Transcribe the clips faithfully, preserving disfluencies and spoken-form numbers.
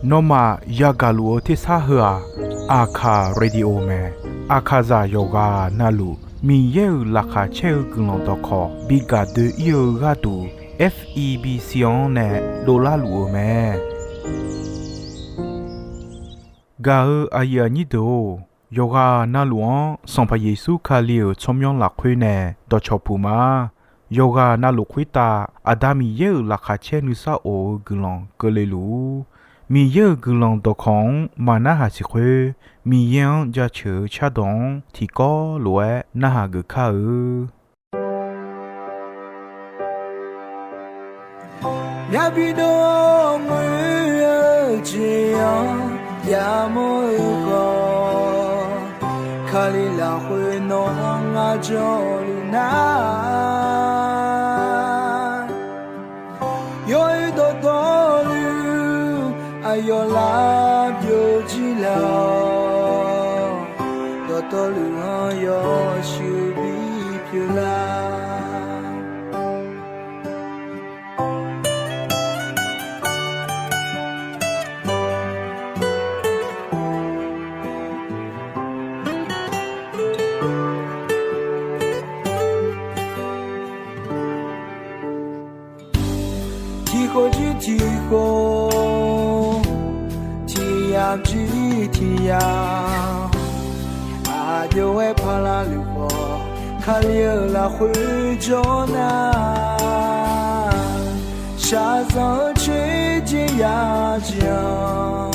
Nawmaf yagaq luf-eu tersar heu-aq, Aqkaq Radio mae. Aqkaqzaq yawqghaq navluf Miqyaer-euq laqkhaq caer-eu guiqlanq dawqkawq bi gaq doe-ir-eu gharduq, F E B C-anr nae dovlar luf-euq mae. Gaq-eu aqyuif aqnyir deuq-or, yawqghaq navluf-anr Sanqpaq Yeqsur Kali-euq tsawrmyanr lafkhoer nae dawqcawq puq ma. Yawqghaq navluf khoertav Aqda Miqyaer-euq laqkhaq caer nuisar of-eu guiqlanq keuvle luf-ur. Miqyaer-euq guiqlanq dawqkawq-anr maqnarhaq siq khoer, Miqyaer-anr jaceuq-eu cardawq-anr tiqkawv lof-aer narhaq geuf kar-eu. Myavbi dov-awr ngoer-eu jeq-anr yamawr-eu khawf, Kali lafkhoer nawq-anr ngar janluf nar, yawr-eu dawqtawvluf aqyawf lar byovjir laf-awq. Dawqtawvluf-anr yawshuif bipyeuf lar. Tiqkhof jir tiqkhof, tiqyamq jir tiqyamq, aqjox-aer paqlaq luf khawf, Kali-euq lafkhoer jawr nar, shaqzanq-eu coer jeq yajeq-anr,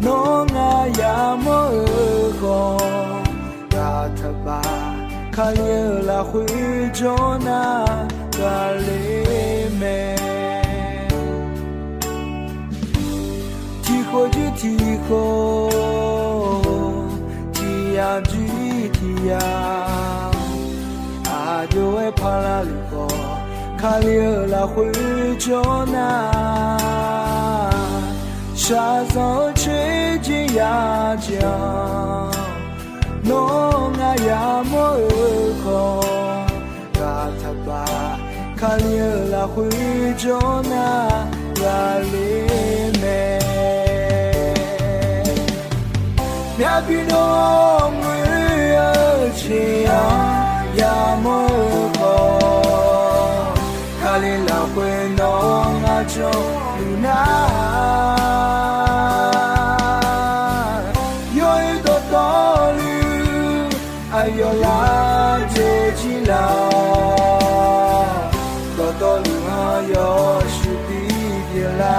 nawr ngar yamawr-eu khawf, ghaq taqbaf, Kali-euq lafkhoer jawr nar, ghaqler mae. Tiqkhof jir tiqkhof, tiqyamq jir tiqyamq, aqjox-aer paqlaq luf khawf, Kali-euq lafkhoer jawr nar, shaqzanq-eu coer jeq yajeq-anr, nawr ngar yamawr-eu khawf, ghaq taqbaf, Kali-euq lafkhoer jawr nar, ghaqler mae. Myavbi dov-awr ngoer-eu jeq-anr yamawr-eu khawf, Kali lafkhoer nawq-anr ngar janluf nar, yawr-eu dawqtawvluf aqyawf lar byovjir laf-awq. Dawqtawvluf-anr yawshuif bipyeuf lar.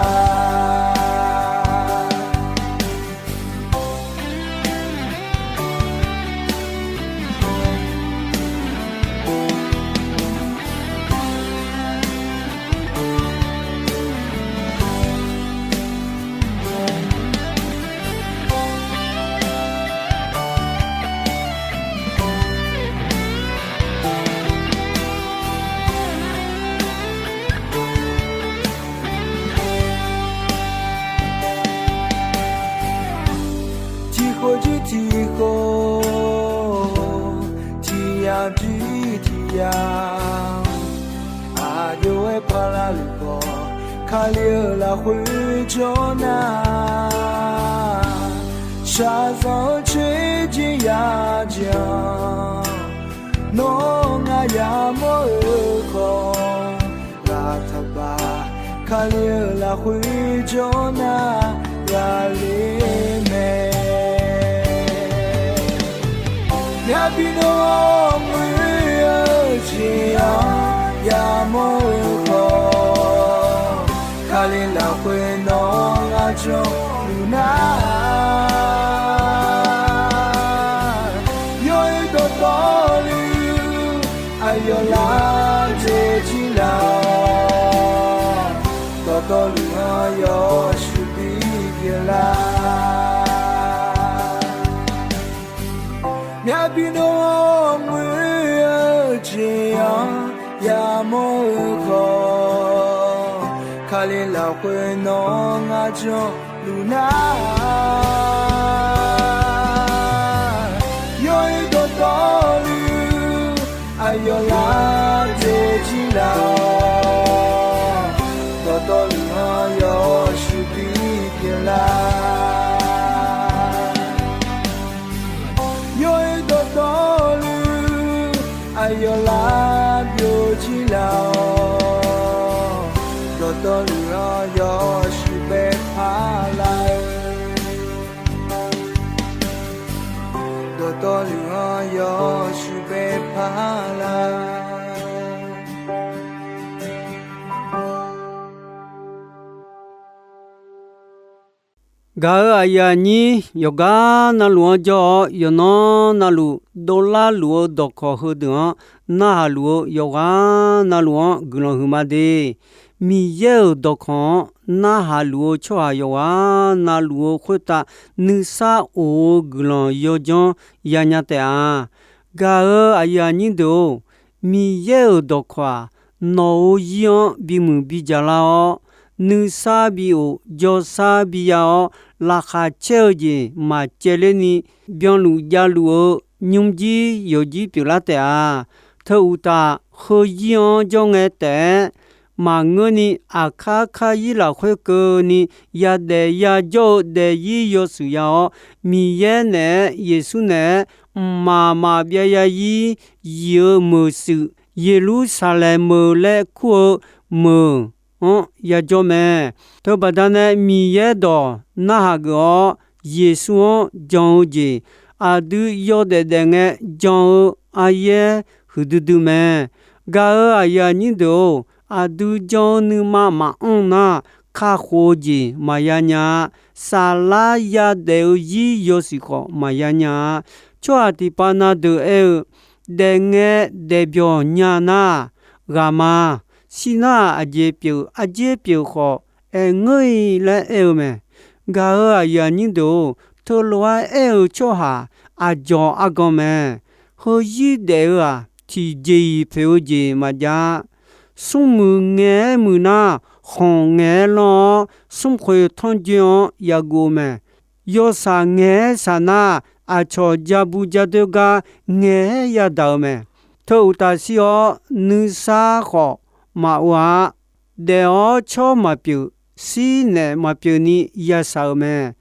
Tiqkhof jir tiqkhof, tiqyamq jir tiqyamq, aqjox-aer paqlaq luf khawf, Kali-euq lafkhoer jawr nar, shaqzanq-eu coer jeq yajeq-anr, nawr ngar yamawr-eu khawf, ghaq taqbaf, Kali-euq lafkhoer jawr nar, ghaqler mae. Myavbi dov-awr ngoer-eu jeq-anr yamawr-eu khawf, Kali lafkhoer nawq-anr ngar janluf nar, yawr-eu dawqtawvluf aqyawf lar byovjir laf-awq. Dawqtawvluf-anr yawshuif bipyeuf lar. Myavbi dov-awr ngoer-eu jeq-anr yamawr-eu khawf, Kali lafkhoer nawq-anr ngar janluf nar, yawr-eu dawqtawvluf aqyawf lar byovjir laf-awq. Dawqtawvluf-anr Dawqtawvluf-anr yawshuif bae parlar-eu. Dawqtawvluf-anr yawshuif bae parlar. Gaq-euq aqyuif aqnyir yawqgar navluf-anr jawr-awr, yawqnan navluf dovlar luf-eu dawqkawq heudeuq-anr narhaq luf-eu yawqghaq navluf-anr guiqlanq huiqma de. Miqyaer-euq dawqkawq-anr narhaq luf-eu tsawrhaq yawqghaq navluf-eu khoertav nuisar of-eu guiqlanq yawdzanr yanya taef-a. Gaq-euq aqyuif aqnyir deuq-or, Miqyaer-euq dawqkawq-aq, nawq-euq zir-anr bimuiq bidzaq lar-awr, nuisar bi of, jawrsar bi ya-awr, laqkhaq caer-eu jeq maqcaevler ni, byanluf javluf-eu nymrjir yawqjir pyeuflar taef-a. Teu uqtaf, heuzir-anr jawr ngae taef-aer, maqngeurni aqkar karzir lafkhoer keuvni yadaef yajawr-eu daefzir yawshuif ya-awr, Miqyaer naeq-aer, Yeqsur naeq-aer mqmaq maqbyav zarzir zif-eu meuq shuif, Yeqlursaqlaeq meuq laer kur-eu meuq-anr yajawr mae. Teubaqda nae Miqyaer dawq narhaq geuf-awr, Yeqsur-anr jan-eu jeq aqdui yawdaef daef ngae jan-eu aryaer huiqdui dui mae. Gaq-euq aqyuif aqnyir deuq-or, aqdui jan-eu nuima maqanr nar, kakhof-eu jeq maqya nya-a. Saflar yadaef-eu zir yawshuif khawf maqya nya-a. Tsawrhaq tiqpav na deuq aer-eu, daefngae daefbyawq nya nar, ghaq ma. Shir nar-aq, aqjeq pyeuf arjer pyeuf khawf, aerngeur-iq laer aer-eu mae. Gaq-euq aqyuif aqnyir deuq-or, teulof-aer aer-eu tsawrhaq aqdzawq argan mae. Heuzir daef-eu-aq, tiqjeq-iq poeq-eu jeq maqjav-a. Smrmuiq ngaeq-aer muiq nar, khanq ngaeq-aer lanr-awr, smrkhoeq tanrjoe-anr yaguv-eu mae. Yawshaq ngaeq-aer shaq nar, aqcawq ja bu ja doer gar ngaeq-aer yadaq-eu mae. Teu uqtaf shir-awr, nuisar khawf maqov-a. Daef-awr tsawr maqpyeuf, shir naef maqpyeuf ni yashaq-euq mae.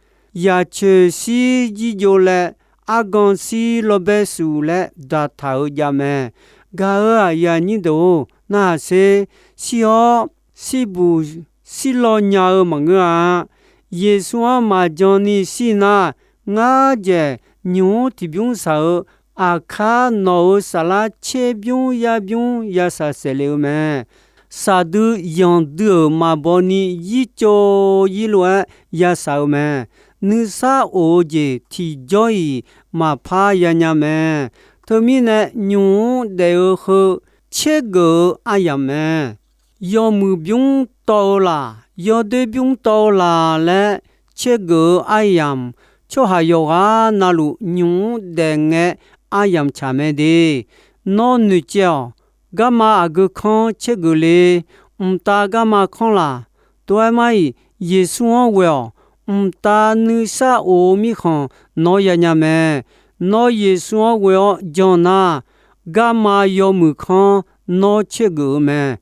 Yaqcoeq shir jirjov laer, argan shir lawrbaer shuq laer daqtaq-eu jav mae. Gaq-euq aqyuif aqnyir deuq-or, narhaq sher. Shir-awr shirbuq shirlaw nya-eu maqngeur-a. Yeqsur-anr maqjan ni shir nar, ngar dzaeq nymq-mr tiqbymr shaq-eu, aqkar nawq-euq saflar tserbymr yarbymr yashaq saeqle-eu mae. Shaqdui yanqdui-euq maqbaw ni yircov yirlof-aer yashaq-eu mae. Nuisar of-eu jeq tiqjawr-iq maqpar yanya mae. Teumirnae nymq-mr daef-eu heu tsergeuf-eu aryamq mae. Yawmuiq bymr tawv-eu laq, yawdoer bymr tawv-eu laq laer tsergeuf-eu aryamq, tsawrhaq yawqghaq navluf nymq-mr daef ngae aryamq tsaq mae de. Nawr noeqtsaev-awq. Garma aqgeu kanr tsergeuf le? Mqtav garma kanr laq. Tov-aer mar-iq, Yeqsur-anr ghoe-awq. Mqtav nuisar of-eu mirkhanq nawr yanya mae. Nawr Yeqsur-anr ghoe-awr jan nar, garma yawmuiq kanr nawr tsergeuf-eu mae.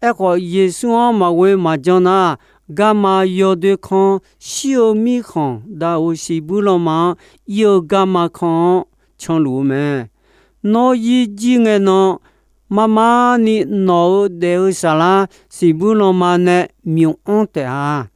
Aerkhawf, Yeqsur-anr maqghoe maqjan nar, garma yawdoer kanr shir-eu mirkhanq dav-euq siqbuir lanma-anr ir-eu garma kanr-anr canluf-eu mae. Nawr zir jir ngae nan, mar mar ni nawq-euq daef-eu saflar siqbuir lanma nae myoq-anr taef-a.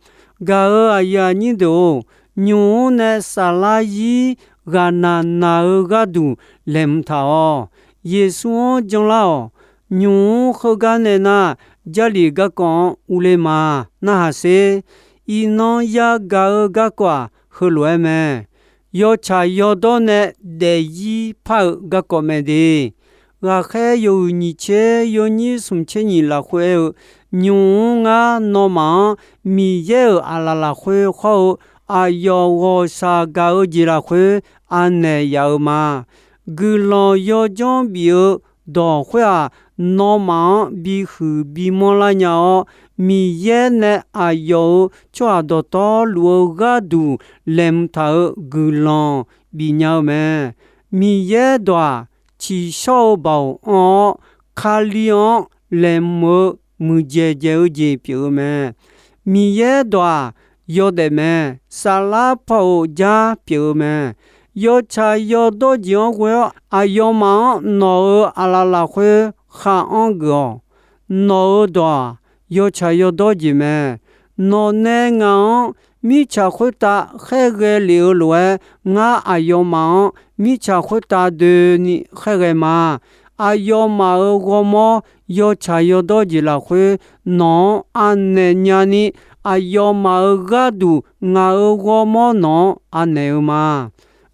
Gaq-euq aqyuif aqnyir deuq-or, nymq-mr nae saflar zir ghaqnaq naq-eu gharduq laeqhmq taq-awq. Yeqsur-anr janlar-awq. Nymq-mr heugar nae nar, Jarlif garkawv-anr urler ma. Narhaq sher. Iqnan yagaq-eu garkawv-aq, heulof-aer mae. Yawtsaq yawdawr nae daefzir par-eu garkawv mae de. Ghaqkhaer yawhuiq nyiq tser yawnyir smq tser nyiq lafkhoer aer-eu, nymq-mr ngar nawmaf-anr Miqyaer-euq aqlaf lafkhoer khawr-eu aqyawf ghawqshaq gaq-eu jeq lafkhoer anaeq yaf-eu ma. Guiqlanq yawdzanr bif-eu dawq khoer-aq, nawmaf-anr bihuiq bimanr lar nya-awr, Miqyaer nae aqyawf-euq tsawrhaq dawqtawvluf-eu gharduq laeqhmq taq-euq guiqlanq bifnya-eu mae. Miqyaer dawq-aq, tsiqshawr-eu baoq anr-awr, Kali-anr laeqhmq-eu muiqdzaeq dzaeq-eu jeq pyeuf-eu mae. Miqyaer dawq-aq, yawdaef mae. Saflar paoq jar pyeuf-eu mae. Yawtsaq yawdawr jeq-anr ghoe-awr, aqyawfmaf-anr nawq-euq aqlaf lafkhoer khar anr geuf-awq. Nawq-euq dawq-aq, yawtsaq yawdawr jeq mae. Nawq nae ngaq-anr mirtsaq khoertav khaerghae lef-eu lof-aer, ngar aqyawfmaf-anr mirtsaq khoertav doeni khaerghae ma. Aqyawfmaf-euq ghawrmawr yawtsaq yawdawr jeq lafkhoer, nawq-anr anaeq nyani, aqyawfmaf-euq gharduq ngaq-euq ghawrmawr nawq-anr anaeq-eu ma.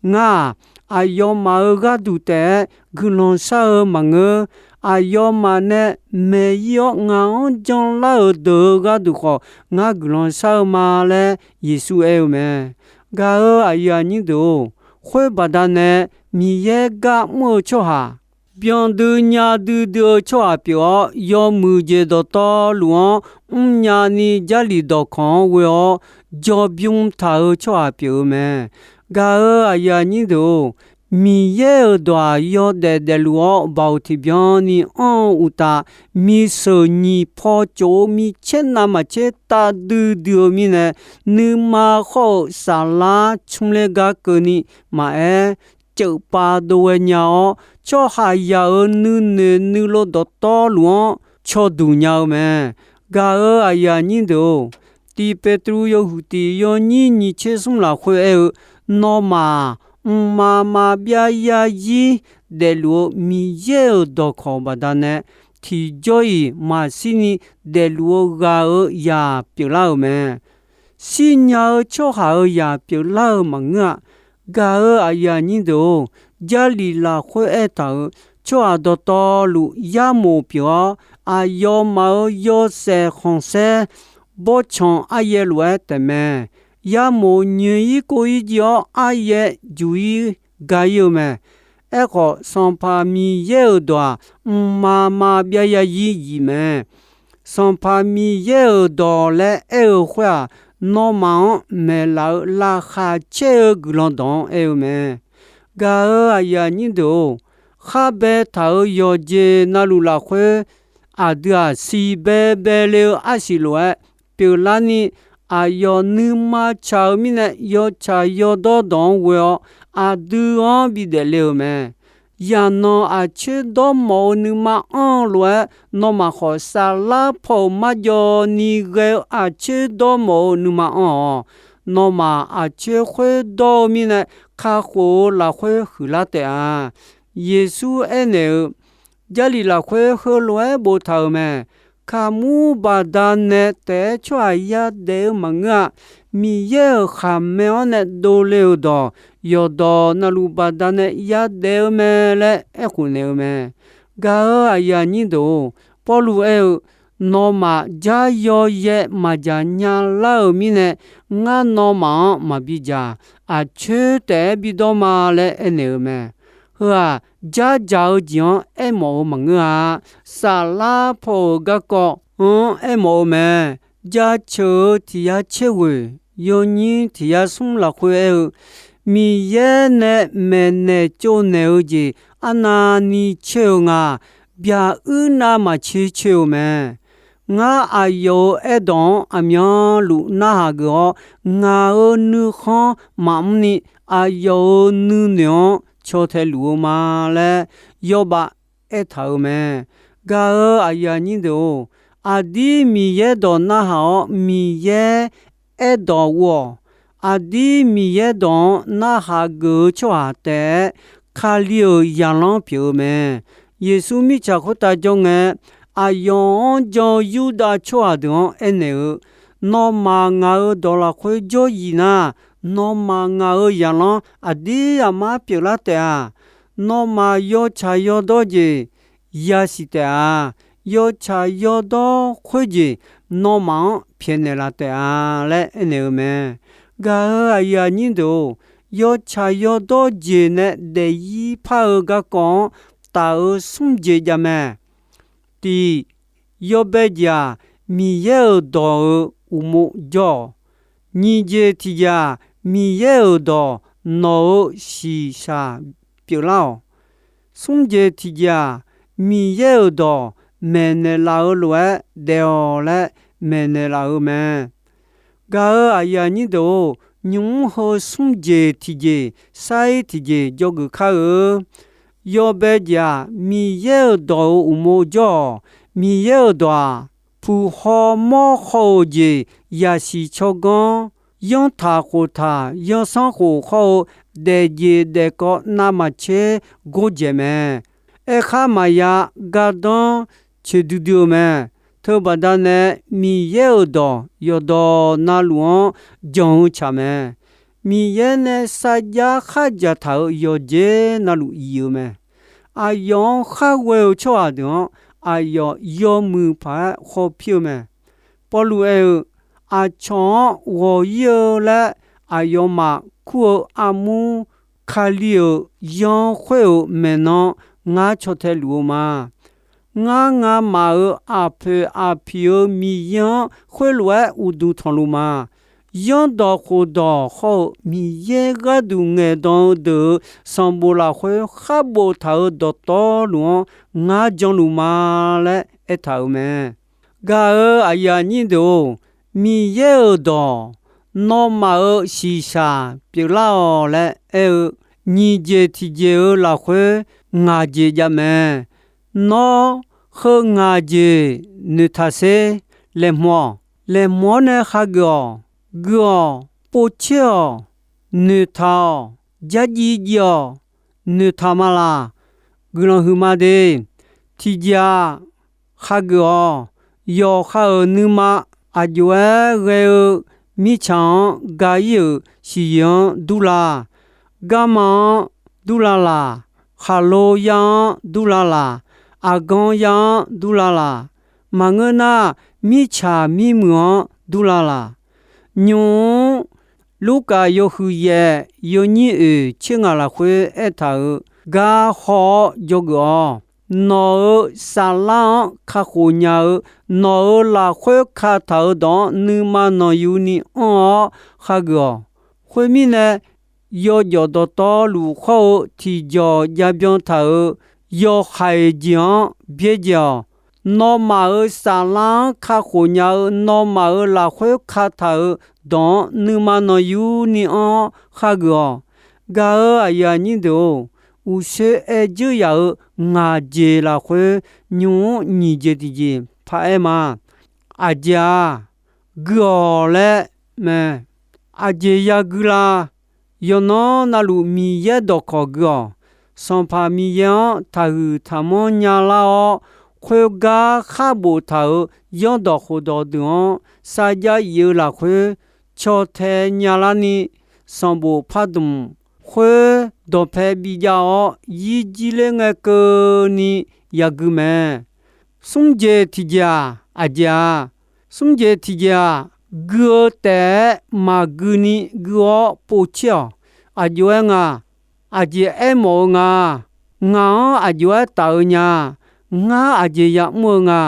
Ngar-aq, aqyawfmaf-euq gharduq taef-aer guiqlanq shar-eu maqngeur. Aqyawfmaf nae maeq-ir-awr ngaq-anr janlar-euq deuq-euq gharduq khawf, ngar guiqlanq shar-eu ma laer Yeqsur aer-eu mae. Gaq-euq aqyuif aqnyir deuq-or, khoer baqdanae Miqyaer gar mr-eu tsawrhaq, byandui nya duidui-eu tsawrhaq pyeuf-awr, yawmuiq jeq dawqtawvluf-anr mrnya ni Jarlif dawqkawq-anr ghoe-awr jawrbymr taq-eu tsawrhaq pyeuf-eu mae. Gaq-euq aqyuif aqnyir deuq-or, Miqyaer-euq dawq-aq, yawdaef daefluf-awr baoq tiqbyan ni anr-eu uqtaf, miseuq nyiq paw cof-eu micaer navmaqtser taf duidui-eu mirnae, nuima khawr-eu saflar cmr ler gar keuvni maqaer, ceufpav dov ghae nya-awr, tsawrhaqzaq-euq nuinoeq nuilov dawqtawvluf-anr cawduq nya-eu mae. Gaq-euq aqyuif aqnyir deuq-or, Tiq Peqtruv yawhuiq tiq yawnyir nyiq tser smr lafkhoer aer-eu, nawmaf-aq, mqmaq maqbyav yarzir daefluf-eu Miqyaer-euq dawqkawq baqdanae, tiqjawr-iq maqshirni daefluf-eu ghaq-euq zaq pyeuflar-euq mae. Shirnya-eu tsawrhaq-euq zaq pyeuflar-eu maqngeur-a. Gaq-euq aqyuif aqnyir deuq-or, Jarlif lafkhoer aertaq-euq tsawrhaq dawqtawvluf yarmof pyeuf-awr, aqyawfmaf-euq yawshaef khanqsaer bawrtsanq aryaev lof-aer taefmae. Yarmof nyoeq-ir kov-ir jiv-awr, aryaev juq-ir ga-ir-eu mae. Aerkhawf, Sanqpaq Miqyaer-euq dawq-aq, mqmaq maqbyav yarzir zif mae. Sanqpaq Miqyaer-euq dawq laer aer-eu khoer-aq, nawmaf-anr maeqlaf-eu laqkhaq caer-eu guiqlanq dawq-anr aer-eu mae. Gaq-euq aqyuif aqnyir deuq-or, khar baetaq-euq yawqjeq navluf lafkhoer, aqdui-aq, siqbae bae le-eu arsiq lof-aer pyeuflarni, aqyawf nuima tsaq-eu mirnae yawtsaq yawdawr dawq-anr ghoe-awr, aqdui-anr bidaef le-euq mae. Yaqnan aqcoer dawrmawf-eu nuima anr-eu lof-aer, nawmaf khawf saflar paw-euq marjawv ni ghae-eu aqcoer dawrmawf-eu nuima anr-awq. Nawmaf aqcoer khoerdawr-eu mirnae, kakhof-eu lafkhoer huiqlar taef-a. Yeqsur aernaeq-eu, Jarlif lafkhoer heulof-aer boftaq-euq mae. Kaqmur baqdanae taef-aer tsawrhaq yadaef-eu maqngeur-a. Miqyaer-euq khaqmae-anr nae dovle-euq dawq, yawqdawq navluf baqdanae yadaef-eu mae laer aerkhof naeq-eu mae. Gaq-euq aqyuif aqnyir deuq-or, Pawrluv aer-eu, nawmaf jar yawyaev maqdzaq nyalar-euq mirnae, ngar nawmaf-anr maqbi dzaq, aqcoer taef-aer bidawr ma laer aernaeq-eu mae. Heu-aq, jardzaq-eu jeq-anr aermawf-eu maqngeur-a. Saflar paw-euq garkawv-anr aermawf-eu mae. Jaceuq-eu tiq yar caer ghoeq yawnyir tiq yar smr lafkhoer aer-eu, Miqyaer nae maeqnaeq tsovnaeq-eu jeq arnavni coer-eu nga. Byaq uir navmaqtser coer-eu mae. Ngar aqyawf-euq aerdawq-anr aqmyanluf narhaq geuf-awr, ngaq-euq nuikhanr maqmr ni aqyawf-euq nuinoeq-anr caw tae luf-eu ma laer yawbav aertaq-euq mae. Gaq-euq aqyuif aqnyir deuq-or, aqdir Miqyaer dawq narhaq-awr Miqyaer aerdawq ghov-awq. Aqdir Miqyaer dawq-anr narhaq geuf-eu tsawrhaq taef-aer, Kali-euq zaqlanr pyeuf-eu mae. Yeqsur mirtsaq khoertav jawr ngae, aqyawf-anr jan-eu Yurdav tsawrhaq deuq-anr aernaeq-eu, nawmaf ngaq-euq dawq lafkhoer jawr yif nar, nawmaf ngaq-euq zaqlanr aqdir aqmar pyeuflar taef-a. Nawmaf yawtsaq yawdawr jeq yasiq taef-a. Yawtsaq yawdawr khoerjeq nawmaf-anr pyaeqnaeq laf taef-a laer aernaeq-eu mae. Gaq-euq aqyuif aqnyir deuq-or, yawtsaq yawdawr jeq nae daefzir par-eu garkawv-anr taf-euq smr jeq jav mae. Tiq, yawbae jeq-aq, Miqyaer-euq dawq-euq uqmov jawr-awq. Nyiq jeq tiqjeq-aq, Miqyaer-euq dawq nawq-euq shiqshaq pyeuflar-awq. Smr jeq tiqjeq-aq, Miqyaer-euq dawq maeqnaeq laf-eu lof-aer daef-awq laer maeqnaeq laf-eu mae. Gaq-euq aqyuif aqnyir deuq-or, nymq-mr heu smr jeq tiqjeq, sair tiqjeq dzawgeuf kar-eu. Yawbae jeq-aq, Miqyaer-euq dawq-euq uqmov jawr-awq. Miqyaer-euq dawq-aq, puq haw mawr haw-euq jeq yasiq tsawrganr, yanrtaq khoftaq yanrsanr khof hawr-eu daefjeq daefkawv navmaqtser gordzaeq mae. Aerkhar maqya gardanr coeqdui dui-eu mae. Teubaqda nae Miqyaer-euq dawq yawqdawq navluf-anr jan-eu tsaq mae. Miqyaer nae sarjax khardzaq taq-euq yawqjeq navluf iq-eu mae. Aqyawf-anr khar ghoe-eu tsawrhaq deuq-anr, aqyawf yawmuiq paq-aer khawpir-eu mae. Pawrluv aer-eu, aqcawq-anr ghawq-ir-eu laer aqyawfmaf kur-eu armur, Kali-euq yanr khoer-euq maeqnan ngar caw tae luf-eu ma. Ngar ngamaf-euq aqpoeq aqpiq-euq Miqyaer-anr khoerlof-aer uqduq tanqluf ma. Yanrdawq khofdawq hawr-eu Miqyaer gharduq ngaeqdan-eu deuq-euq sanqbof lafkhoer khar boftaq-euq dawqtawvluf-anr ngar janluf ma laer aertaq-euq mae. Gaq-euq aqyuif aqnyir deuq-or, Miqyaer-euq dawq, nawmaf-euq shiqshaq pyeuflar-awq laer aer-eu, nyiq jeq tiqjeq-euq lafkhoer ngaq jeq jav mae. Nawr, heu ngaq jeq noeqtaq sher. Laeqhmq-awq. Laeqhmq-awr nae hageuf-awq. Gui-awq. Povtser-awq. Noeqtaq-awq. Jarjiv jiv-awq. Noeqtaq ma laq. Guiqlanq huiqma de. Tiqjeq-aq, hageuf-awq. Yawqha-euq nuima aqjox-aer ghae-eu mirtsaq-anr ga-ir-euq siqyoeq-anr durla. Garma-anr durla laq. Khaqlo yar-anr durla laq. Aqgan yar-anr durla laq. Maqngeur nar, mirtsaq mirmuiq-anr durla laq. Nymq-mr Lurkaf yawhuiq yaef yawnyir oeq tser ngaq lafkhoer aertaq-euq gar haw-awr dzawgeuf-awq. Nawq-euq saflar-anr kakhof nya-eu, nawq-euq lafkhoer kataq-euq dawq-anr nuima nanqyuni anr-awr hageuf-awq. Khoermirnae, yawjawf dawqtawvluf hawr-eu tiqjawq jabyan taq-euq yawhaiq jeq-anr byaerdzae-awq. Nawmaf-euq saflar-anr kakhof nya-eu, nawmaf-euq lafkhoer kataq-euq dawq-anr nuima nanqyuni anr-awr hageuf-awq. Gaq-euq aqyuif aqnyir deuq-or, uqshoe aer dzeur yaf-euq ngaq jeq lafkhoer nymq-mr nyiq jeq tiqjeq paq-aer ma. Aqjeq-aq, gui-awq laer mae. Aqjeq yagui la? Yawqnan navluf Miqyaer dawqkawq gui-awq. Sanqpaq Miqyaer-anr taqhuiq taqmanr nyalar-awr, khoergar khar boftaq-euq yanrdawq khofdawq deuq-anr sarjax if-eu lafkhoer caw tae nyalar ni, sanqbof pardmq khoer dawqpae bijav-awr yir jir ler ngae keuvni yagui mae. Smr jeq tiqjeq-aq, aqjeq-aq, smr jeq tiqjeq-aq, gui-eu taef-aer maqgui ni gui-awr povtser-awq. Aqjox-aer nga, aqjeq aermawf-eu nga, ngaq-anr aqjox-aer taf-eu nya, ngar aqjeq yamr-eu nga,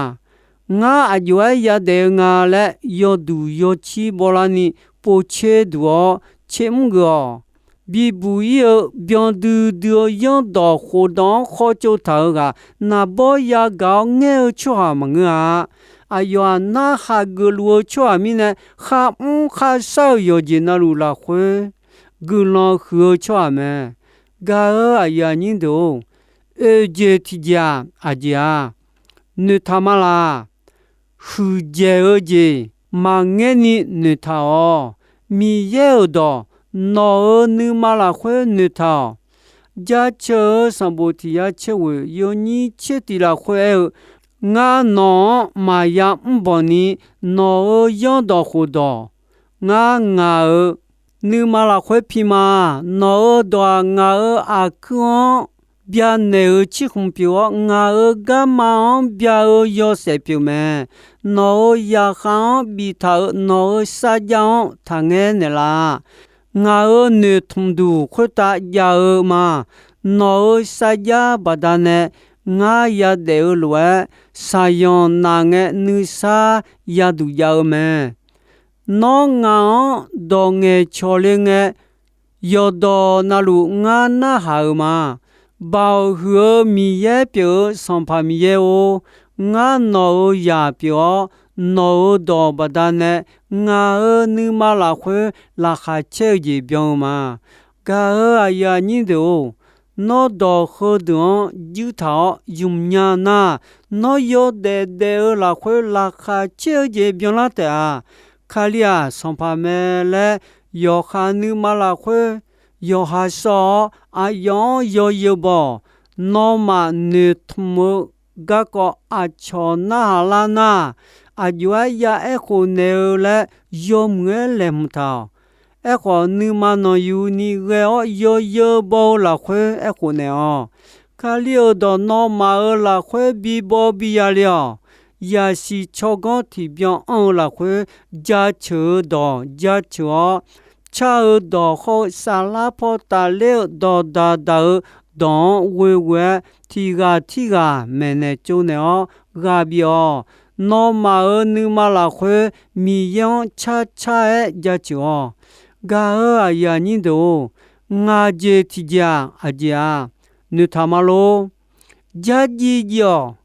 ngar aqjox-aer yadaef-eu nga laer yawduq yawcir bawlar ni povtser duq-awr tser mr geuf-awq. Bibuq-ir-eu byan duidui-eu yanrdawq khofdawq-anr khawtsov taq-euq ghaq, naqbawr yagaq-awr ngaer-eu tsawrhaq maqngeur-a. Aqyawf-aq narhaq geufluf-eu tsawrhaq mirnae, kharmr kharshar-euq yawqjeq navluf lafkhoer guiqlanq huiq-eu tsawrhaq mae. Gaq-euq aqyuif aqnyir deuq-or, oeq jeq tiqjeq-aq, aqjeq-aq, noeqtaq ma laq. Huiqdzaeq-eu jeq maqngaer ni noeqtaq-awq. Miqyaer-euq dawq nawq-euq nuima lafkhoer noeqtaq-awq. Jaceuq-eu sanqbof tiq yar tser ghoeq yawnyir tser tiq lafkhoer aer-eu, ngar nawq-anr maqya mrbanq ni nawq-euq yanrdawq khofdawq, ngar ngaq-euq nuima lafkhoer pi ma. Nawq-euq dawq-aq, ngaq-euq aqkuir-anr byanaeq-euq cirkhmq pyeuf-awr, ngaq-euq garma-anr bya-eu yawshaef pyeuf mae. Nawq-euq zaqkhav-anr biftaq-euq nawq-euq sarjax-anr taqngaer naeqlaf. Ngaq-euq noeqtmq duq khoertav jav-eu ma. Nawq-euq sarjax baqdanae ngar yadaef-eu lof-aer, shaqyanq naf ngae nuisar yaduq jav-eu mae. Nawr ngaq-anr dawq ngaeqcawq le ngae, yawqdawq navluf ngar narhaq-euq ma. Baoq huiq-eu Miqyaer pyeuf-eu Sanqpaq Miqyaer-or, ngar nawq-euq zaq pyeuf-awr, nawq-euq dawq baqdanae ngaq-euq nuima lafkhoer laqkhaq caer-eu jeq byan-eu ma. Gaq-euq aqyuif aqnyir deuq-or, Nawr dawq heudeuq-anr juir taq-awr ymq nya nar, nawr yawdaef daef-eu lafkhoer laqkhaq caer-eu jeq byanlar taef-a. Kali-aq Sanqpaq mae laer yawqha nuima lafkhoer yawqha shawr-awr, aqyawf-anr yawzeu baw-awq. Nawmaf noeqtmq-eu garkawv aqcawq narhaq lar nar, aqjox-aer ya aerkhof naeq-eu laer yawmuiq-aer laeqhmq taq-awq. Aerkhawf, nuima nanqyuni ghae-awr yawzeu baw-eu lafkhoer aerkhof naeq-awq. Kali-euq dawq nawmaf-euq lafkhoer bibaw biya le-awq. Yaqsiq tsawrganr tiqbyan anr-eu lafkhoer jaceuq-eu dawq jaceuq-awr, car-eu dawq hawr-eu saflar paw tafler-eu dawqdaq daq-eu dawq-anr ghoeghoe-aer, tiq ghaq tirghaq maeqnaeq tsovnaeq-awr ghaq bif-awq. Nawmaf-euq nuima lafkhoer Miqyaer-anr carcar-aer jaceuq-awq. Gaq-euq aqyuif aqnyir deuq-or, ngaq jeq tiqjeq-aq aqjeq-a? Noeqtaq ma lor. Jarjiv jiv-awq.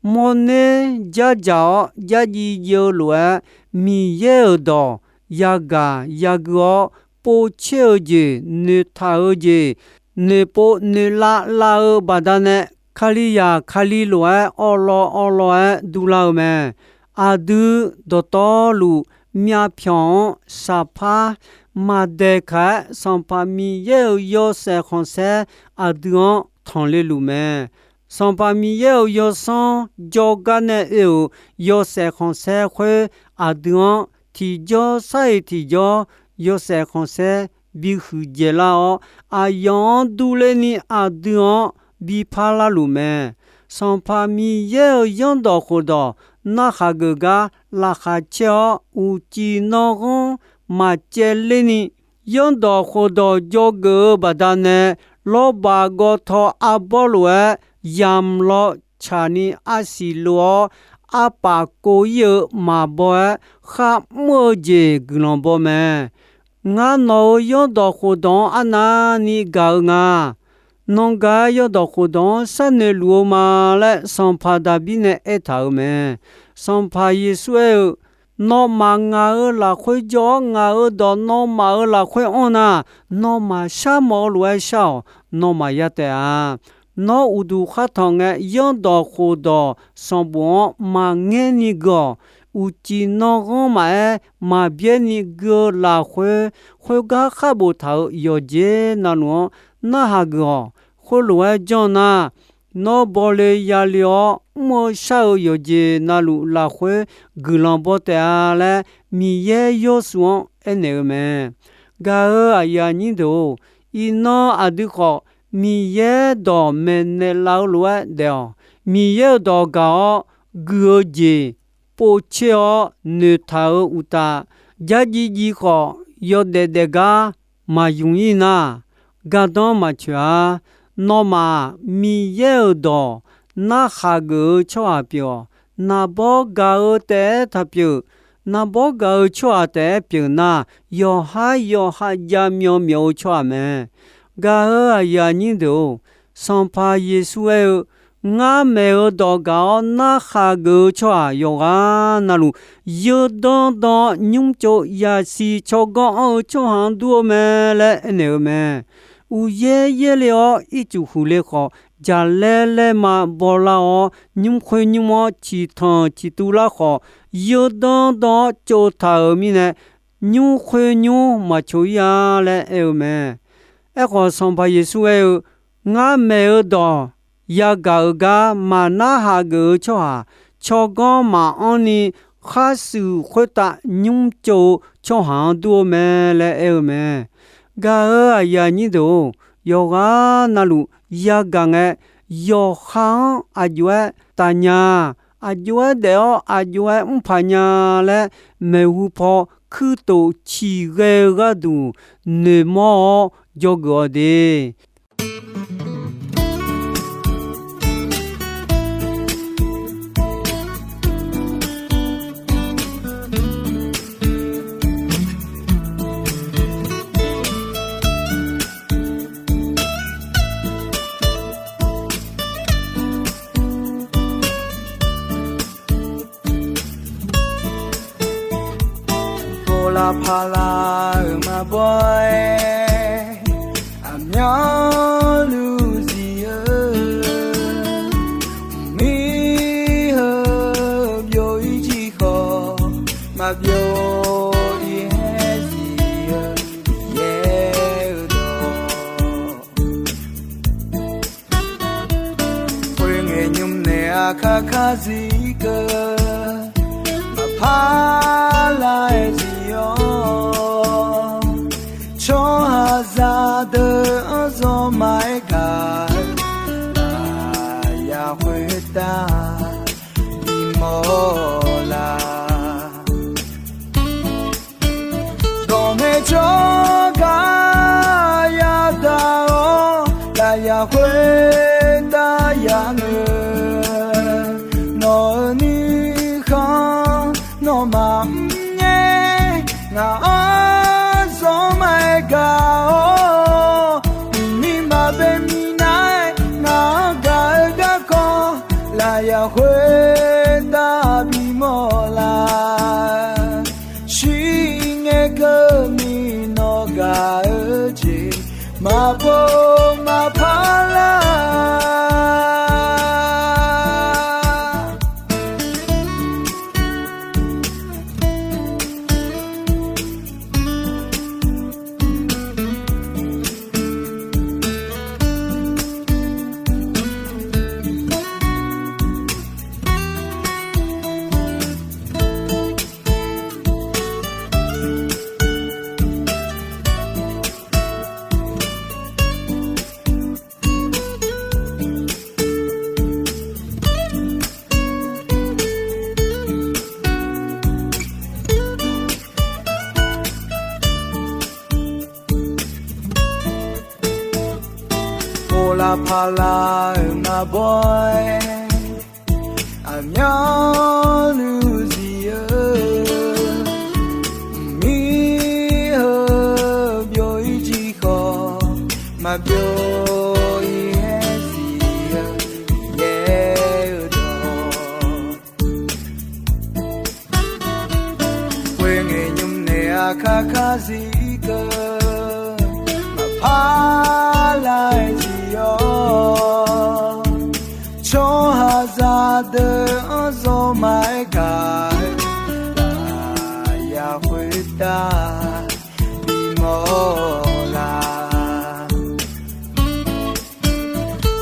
Mawrner jardzaq-awr jarjiv jiv-eu lof-aer, Miqyaer-euq dawq yagaq yagui-awr, povtser-eu jeq, noeqtaq-eu jeq, noeqpov noeqlav lav-eu baqdanae, Kalizaq Kali lof-aer awvlawv awvlawv-aer durlar-eu mae. Aqdui dawqtawvluf myavpyawq-anr saqpar maqdaeqkaq-aer, Sanqpaq Miqyaer-euq yawshaef khanqsaer aqdui-anr tanqle luf mae. Sanqpaq Miqyaer-euq yawsanr jawrgar nae oe-euq yawshaef khanqsaer khoer, aqdui-anr tiqjawr sar-iq tiqjawr yawshaef khanqsaer bihuiq dzaeqlar-awr, aqyawf-anr durler ni aqdui-anr bipar larluf mae. Sanqpaq Miqyaer-euq zanrdawq khofdawq narhaq geuf gar laqkhaq caer-awr, uqcif nanghanr maqcaevler ni, zanrdawq khofdawq dzawgeuf-eu baqdanae, lawrbaq gawtaw arbawr lof-aer yamq law tsaqni arsiq lof-awr, arpaf kov ir-eu maqbaw-aer kharmr-eu jeq guiqlanq baw mae. Ngar nawq-euq zanrdawq khofdawq-anr arnavni gaq-eu nga. Nangaq-aer zanrdawq khofdawq-anr sharnoeq luf-eu ma laer, Sanqpaq Daqbir nae aertaq-euq mae. Sanqpaq Yeqsur aer-eu, Nawmaf ngaq-euq lafkhoer jawr-awr, ngaq-euq dawq nawmaf-euq lafkhoer anr nar, nawmaf sharmawf-eu lof-aer shar-awq. Nawmaf ya taef-a. Nawr uqduq khar tanq ngae, zanrdawq khofdawq sanqbof-anr maqngaer ni gui-awq. Uqcif nanghanr maqaer, maqbyaer ni gui-eu lafkhoer, khoergar khar boftaq-euq yawqjeq navluf-anr narhaq geuf-awq. Khoerlof-aer janr nar, nawr bawle yale-awr mr-eu shar-eu yawqjeq navluf lafkhoer guiqlanq baw taef-a laer, Miqyaer Yawrsuv-anr aernaeq-eu mae. Gaq-euq aqyuif aqnyir deuq-or, iqnan aqdui khawf Miqyaer dawq maeqnaeq laf-eu lof-aer daef-awq. Miqyaer-euq dawq gaq-awr gui-eu jeq povtser-awr noeqtaq-euq uqtaf, jarjiv jiv khawf yawdaef daef gar maqymq ir nar, gardanr maqcoeq-a. Nawmaf-aq, Miqyaer-euq dawq narhaq geuf-eu tsawrhaq pyeuf-awq. Naqbawr gaq-eu taef-aer taq pyeuf. Naqbawr gaq-eu tsawrhaq taef-aer pyeuf nar, yawqhar yawqha ja myawv myawf-eu tsawrhaq mae. Gaq-euq aqyuif aqnyir deuq-or, Sanqpaq Yeqsur aer-eu, Ngar maeq-eu dawq gaq-awr narhaq geuf-eu tsawrhaq yawqghaq navluf, yeudanr danr-awr nymr tsov yaqsiq tsawrganr anr-eu tsawrhaq-anr dur-eu mae laer aernaeq-eu mae. Uqyaer yaerle-awr ircuf huiqle khawf, jaqlaer laerma bawlar-awr, nymr khoer nymr-anr ciqtanq ciqtuv lar khawf, yeudanr danr-awr tsovtaq-euq mirnae, nymr khoer nymr maqcoq ir-a laer aer-eu mae. Aerkhawf, Sanqpaq Yeqsur aer-eu, Ngar maeq-eu dawq yagaq-euq gar maqnarhaq geuf-eu tsawrhaq, tsawrganr maqanr ni kharshuif khoertav nymr tsov-eu tsawrhaq-anr dur-eu mae laer aer-eu mae. Gaq-euq aqyuif aqnyir deuq-or, yawqghaq navluf yagaq ngae, yawqha-anr aqjox-aer tafnya, aqjox-aer daef-awr aqjox-aer mrpaq nya laer, maeqhu paw kuirtof ciqghae-eu gharduq noeqmawr-awr dzawgeuf-awq de. Pov lavpaq lar-euq maqbaw-aer, aqmyanluf Byov-ir haer zif-eu Miqyaer-eu dawq. Khoerngae nymr nae aqkar kar zir keuv, maqpar lar-aer zir-awr, tsawrhaqzaq deuq-anr zawr maqaer gaq-eu, lafyaq khoertav bimawr la. Dawq ngaejawr gar yadaq-awr, lafyaq khoertav yamr-eu, nawq-euq nuikhanr nawmaf mrngae, ngaq-anr zawr maqaer gaq-awr, mqmiq maqbae minav-aer ngaq-anr gaq-eu garkawv, lafyaq khoertav bimawr la. Shirngae keuvni nawq gaq-eu jeq maqpov maqpar lar. Povlar parlar-euq maqbaw-aer, aqmyanluf zif-eu mqmir heu byov-ir jir khawf, maqbyov-ir haer zif-eu Miqyaer-eu dawq. Khoerngae nymr nae aqkar kar zir keuv, maqpar lar-aer zir-awr, tsawrhaqzaq deuq-anr zawr maqaer gaq-eu, lafyaq khoertav bimawr la.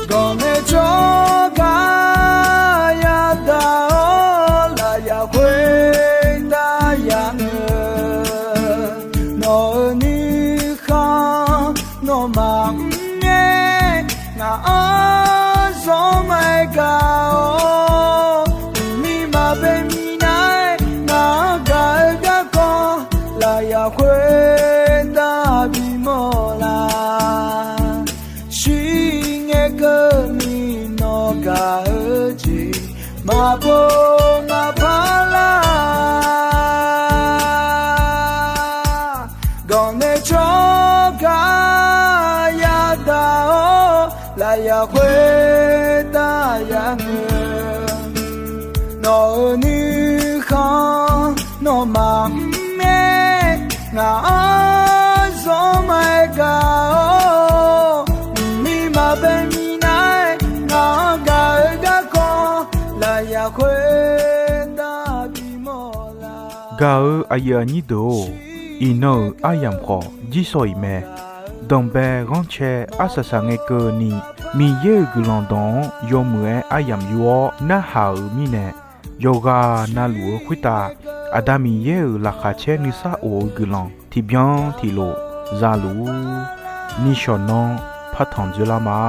Gawq nae jawrgar yadaq-awr, lafyaq khoertav yamr-eu, nawq-euq nuikhanr nawmaf mrngae, ngaq-anr zawr maqaer gaq-awr, mqmiq maqbae minav-aer ngaq-anr gaq-eu garkawv, lafyaq khoertav bimawr la. Shirngae keuvni nawq gaq-eu jeq maqpov maqpar lar. Gawq nae jawrgar yadaq-awr, lafyaq khoertav yamr-eu, nawq-euq nuikhanr nawmaf mrngae, ngaq-anr zawr maqaer gaq-awr, mqmiq maqbae minav-aer ngaq-anr gaq-eu garkawv, lafyaq khoertav bimawr la. Gaq-eu aqyuif aqnyir deuq-or, iqnan-euq aryamq khawf jirsawq iq mae. Danqbae ghanrcae arsaq saqngae keuvni, Miqyaer-euq guiqlanq dawq-anr yawmuiq-aer aryamq yur-awr narhaq-euq mirnae, yawqghaq navluf-eu khoertav Aqda Miqyaer-euq laqkhaq caer nuisar of-eu guiqlanq tiqbyan tiqlof zaluf-ur. Nishawq nanr partanq dzoerlar ma.